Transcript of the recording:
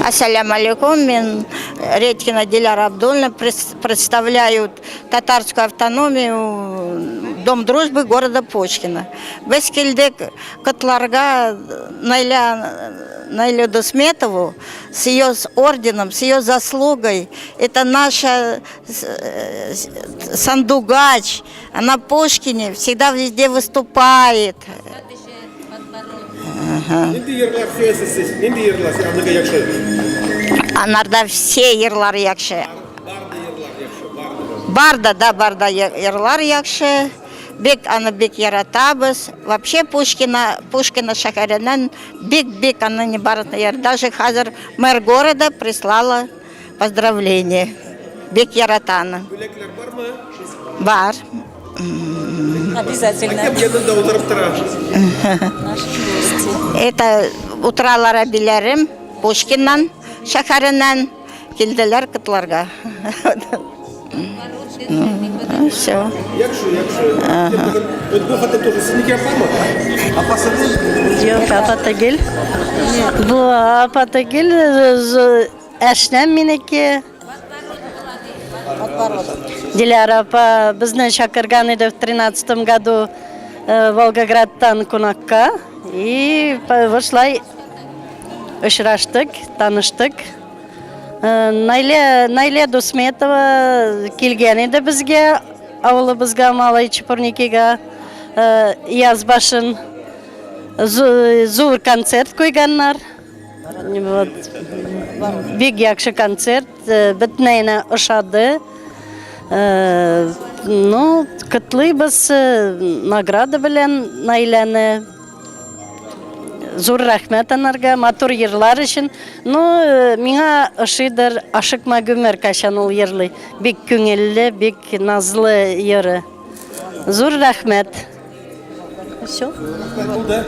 Ассаляму алейкум, мин Редькина Диляра Абдуллина, представляю татарскую автономию Дом дружбы города Пушкина. Без килдек котларга Найля, Найлю Дусметову с ее с орденом, с ее заслугой. Это наша э, сандугач. Она в Пушкине всегда везде выступает. Нинди йырлар сөясез сез? Нинди йырлар аныкы яхшы? Анарда все йырлар яхшы. Барда йырлар яхшы, барда. Барда да барда йырлар яхшы. Бик аны бик яратабыз. Вообще Пушкина, Пушкина шәһәреннән бик-бик аны не барытны яр. Даже хәзер мэр города прислала поздравление. Бик ярата аны. Бүләкләр бармы? Бар. Обязательно. Кем янында утырып тора? Наши гости. Это утыралар әбиләрем Пушкиннан шәһәреннән килделәр котларга. Ну, все. Яхшы, яхшы. Вот бу хатын тоже сезнеке апамы? Апасы Юк, апа түгел. Бу апа түгел, әшнәм минеке. Диляра апа безне чакырган иде в 13 году э, Волгоградтан кунакка. И шулай очраштык, таныштык. Э, Найлә, Найлә Дусметова килгән иде безгә, авылыбызга, Малый Чепурникига, э, яз башын зур концерт куйганнар. Вот. Бик яхшы концерт, э, бөтенләйенә ошады. Э, ну, котлыйбыз э, награда белән Наиләне. Зур рәхмәт анарга, матур йырлар өчен. Ну, миңа ошыйдыр Ашыкма гомер кайчан ул йырлый. Бик күңелле, бик назлы йыры. Зур рәхмәт. Все. Булды.